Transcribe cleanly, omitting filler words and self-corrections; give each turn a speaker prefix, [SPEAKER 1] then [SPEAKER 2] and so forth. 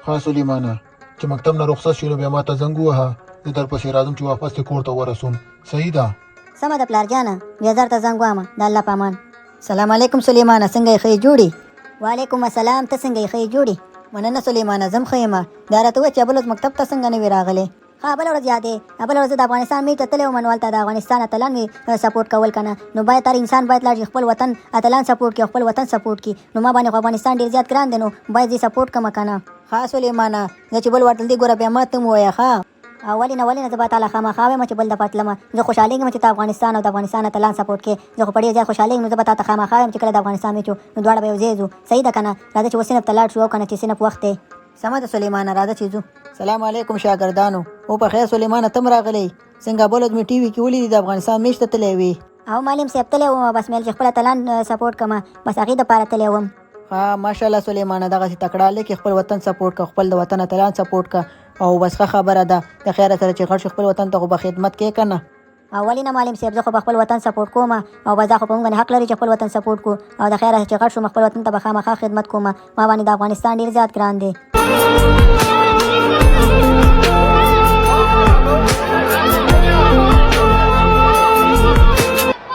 [SPEAKER 1] ښه سلیمانه، چې مکتب نه رخصت شې نو بیا ماته زنګ ووهه، زه درپسې راځم چې واپس دې کور ته ورسوم. صحیح ده؟
[SPEAKER 2] سمه ده پلار جانه، بیا زه درته زنګ وهم. د الله په امان. سلام علیکم سلیمانه، څنګه یې، ښه یې جوړ یې؟ وعلیکم السلام، ته څنګه یې، ښه یې جوړ یې؟ مننه سلیمانه، زه هم ښه یم. دا راته ووایه چې بله ورځ مکتب ته څنګه نه وې راغلی؟ ښه، بله ورځ یادې، بله ورځ زه د افغانستان میچ ته تللی وم، نو هلته د افغانستان اتلان مې سپورټ کول که نه، نو باید هر انسان باید لاړ شي خپل وطن اتلان سپورټ کړي او خپل وطن سپورټ کړي، نو ما باندې خو افغانستان ډېر زیات ګران دی، نو باید زه یې سپورټ کړم که نه. ښه سلیمانه، زه چې بل وار تلل دي ګوره بیا ماته هم ووایه ښه. او ولې نه، ولې نه، زه به تاله خامخا وایم چې بل دفعه تلم. زه خوشحالېږم چې ته افغانستان او د افغانستان اتلان سپورټ کې، زه خو په ډېر زیات خوشحالېږم، نو زه به تاته خامخا وایم چې کله د افغانستان میچ و نو دواړه به یو ځای ځو. صحیح ده که نه؟ راځه چې اوس صنف ته لاړ شو او که نه چې صنف وخت دی. سمه ده سلیمانه، راځه چې ځو. سلام علیکم شاګردانو. او په خیر سلیمانه، ته هم راغلی؟ څنګه بل ورځ مې ټي وي کې ولیدې د افغانستان میچ ته تللی وې؟ او معلم صاحب، تللی وم، بس مې چې خپل اتلان سپورټ کړم، بس هغې دپاره تللی وم. ښه، ماشاءالله سلیمانه، دغسې تکړه هلک یې، خپل وطن سپورټ که، خپل د وطن اتلان سپورټ که او بس ښه خبره ده. د خیره سره چې غټ شې خپل وطن ته خو به خدمت کې که نه؟ او ولې نه معلم صاحب، زه خو به خپل وطن سپورټ کوم او بس دا خو په موږ باندې حق لري چې خپل وطن سپورټ کړو، او د خیره چې غټ شوم خپل وطن ته به خامخا خدمت کوم. ما باندې د افغانستان ډیر زیات ګران دی.